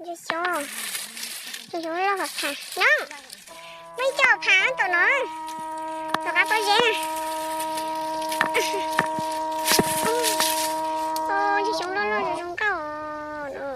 Xyoob, xyoob loj loj phav no, muaj ib co phav tom no, tom qab pob zeb na. Xyoob loj loj zoo nkauj no.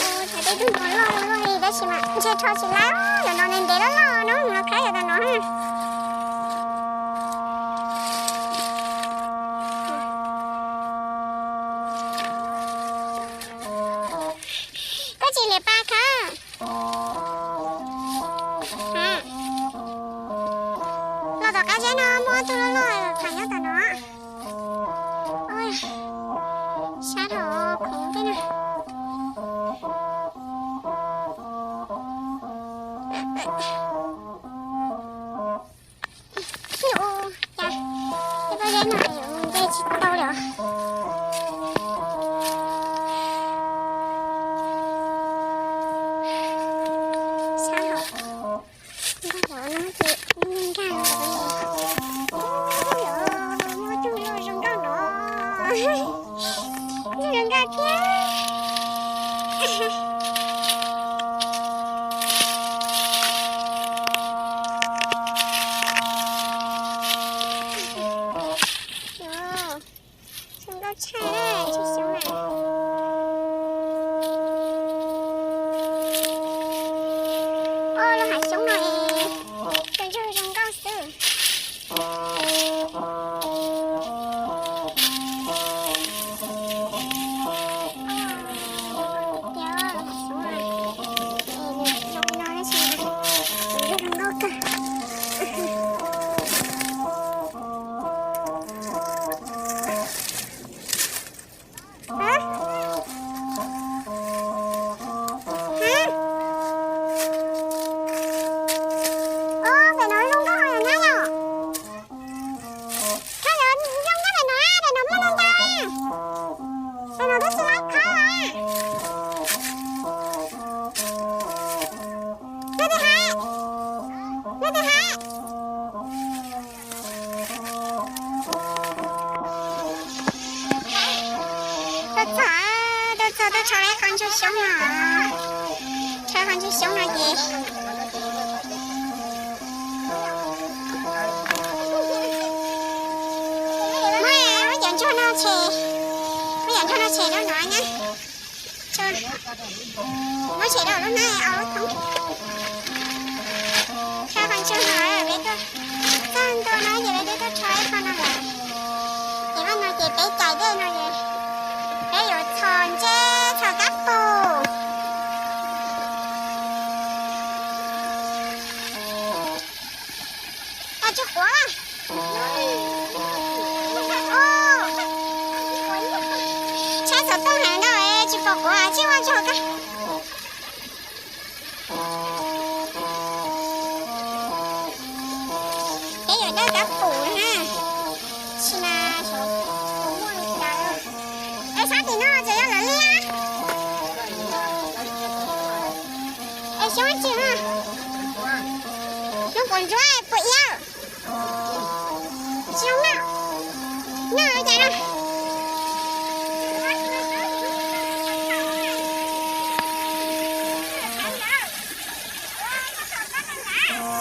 Ua cas tej tug no loj loj li tab sis mas ntshe rho tsis lab, cov no ntev ntev loj loj no, no khaib yog tas no. Koj tsis liam pa khab. Los tom qab zeb no muaj ob tug loj loj tham nyob tom no. Sab dhau khoov tej na. Ua cas tej pob zeb no yuav nce tsis tau li os. Sab dhau. Nkauj cov no ces nkauj nkauj no. Ua, muaj tug loj zoo nkauj no. Zoo nkauj thiab. Zoo nkauj tshaj, tshaj xyoob na. Ua, lub hav xyoob no es tus ntsuag zoo nkauj xwb. Tias lub hav xyoob no es nws zoo no tab sis tus ntsuag zoo nkauj kawg. Ua, pem no zoo nkauj heev nyab yom. Koj yuav zoo nkauj pem no, pem no muaj zoo nkauj. Pem no twb tsis lab khob. Leej twg hais? Leej twg hais? Tuaj txog, tuaj txog tuaj rho ib qho ntsuag xyoob no. Rho qho ntsuag xyoob no ces muab, muab cov ntsuag no tshem, muab cov ntsuag no tshem rau no nyab. Muab tshem rau lub hnab, au lub thoob. Rho qho ntsuag no, peb tuaj txog ntua no ces peb twb tuaj rho ib qho no lawm. Ces vaj no ces peb cais dej no ces peb yuav txhos ntses txhos kab pum. Tsis quav. Tshab xov tooj heev ntau tsis pom quav tsis ua tsaug kab. Peb yuav dawj kab pum na. Tsis mas, es sab tim no ces yog lawv liab. Es xyoob tsis, xyoob puas ntsuab puas iab. Tsis zoo noj, noj li cas no.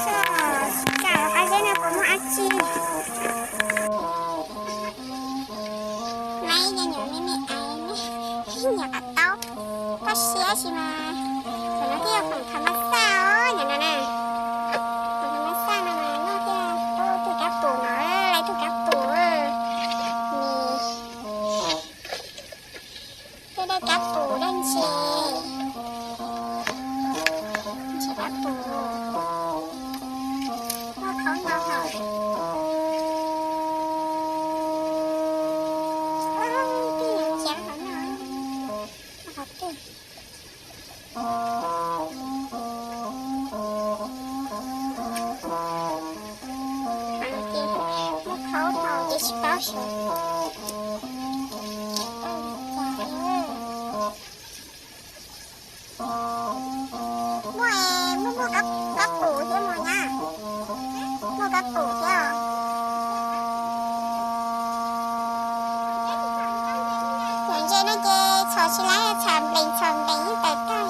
Xyov qab zeb no puas muaj dab tsi. Maiv, nyuam me me ais, nyuam qab taub, koj siab tsis mas. Cov no twb yog khoom thav mas xaj os, nyuam no na. Khoom thav mas xaj no mas noj thiaj, ub, tug kab pum no, lawv tug kab pum. Nws thiaj dawj kab pum dawj ntses, ntses kab pum. Muaj khaub no hos. Tej yam ntxiav hov no, hov twg. Muaj khaub hos ces tsis paub xyov. Muaj, muaj, muaj kab pum thiab mas nyab. Muaj kab pum thiab os. Txhom tsis laib, txhom nplees txhom nplees ib tawm tag.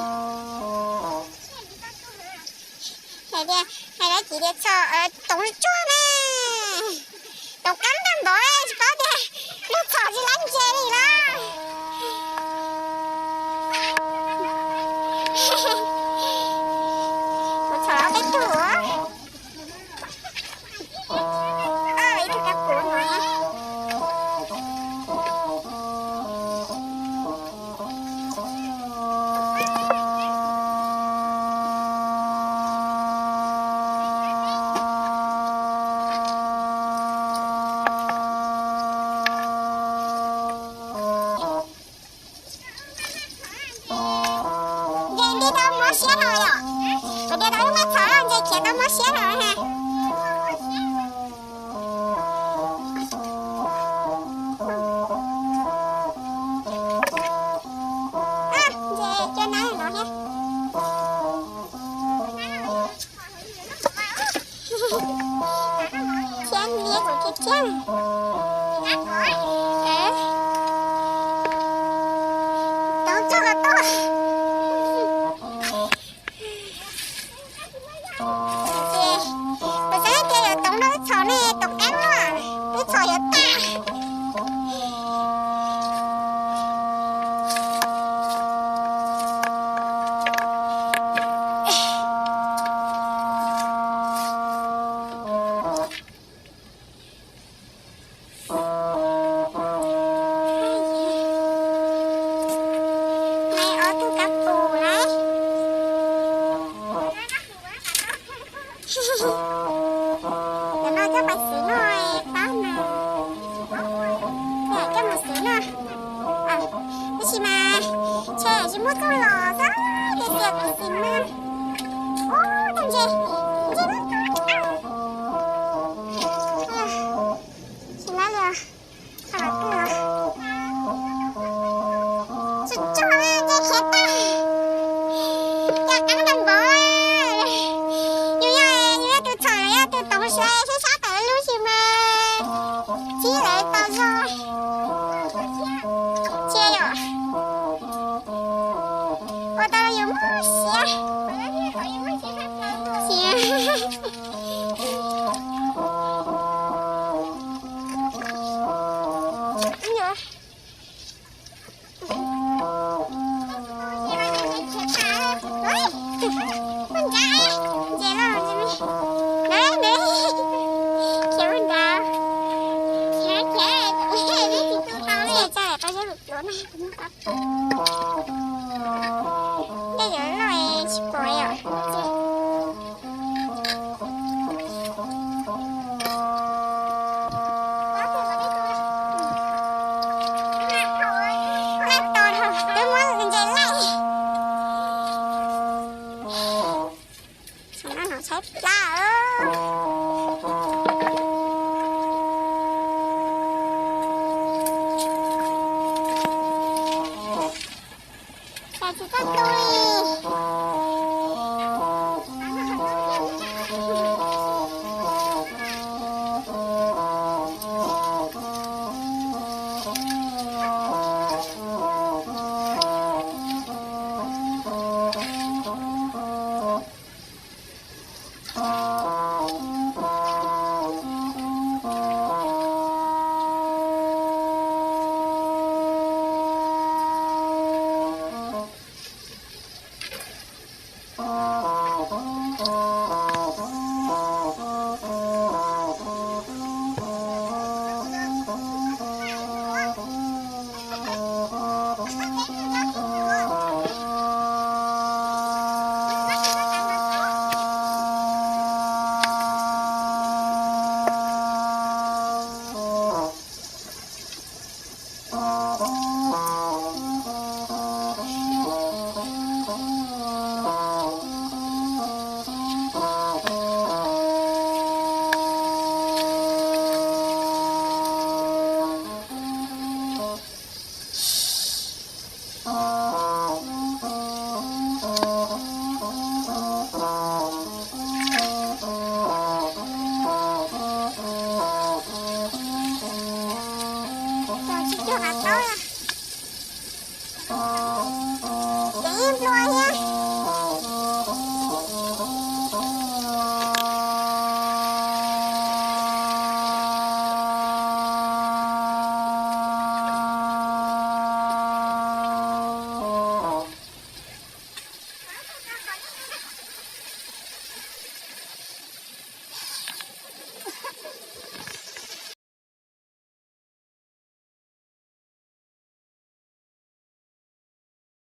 Hais tias, hais lawv ces tias txhom toov tsuag na, toov qeeb tag npaum tsis paub tias lub txhom tsis laib ntse li los. Kuv txhom ob peb tug. Ib tug kab pum no. Nce nti tau mob siab no yom? Kuv nce tau lub maj txhom no nce khiav tau mob siab no ha. Nce cov nab no thiab. Thiab liab kuv thiab thiab. Toov tsuag los tuaj. Kuv xav tias yuav toov rau wb txhom ne, toov qeeb na, wb txhom yuav tag. Neb ob tug kab pum lawm. Cov no coj pais xwb no, pab na. Coj mus xwb na. Tab sis mas ntshe tsis muaj txoj los xwb, tias tias kuv xis mas. Ub, tag ntshe, ntshe muab tau. Tsis lab li os. Tsuag tsuag nce khiav tag. Cov qeeb tag npaum. Yus yog, yus yog tus txhom los yog tus toov sab sab tawm lub sis mas txhib lawv tau zog. Cia yom. Ua tau yus mob siab. Cia. Tej zaum loj tsis pom yom. Laij tau, twb muab ntses laij. Saum no tshaib plab. Cas tsis txawj tu li. Tsis cog qab taub. Ces ib nplua thiab.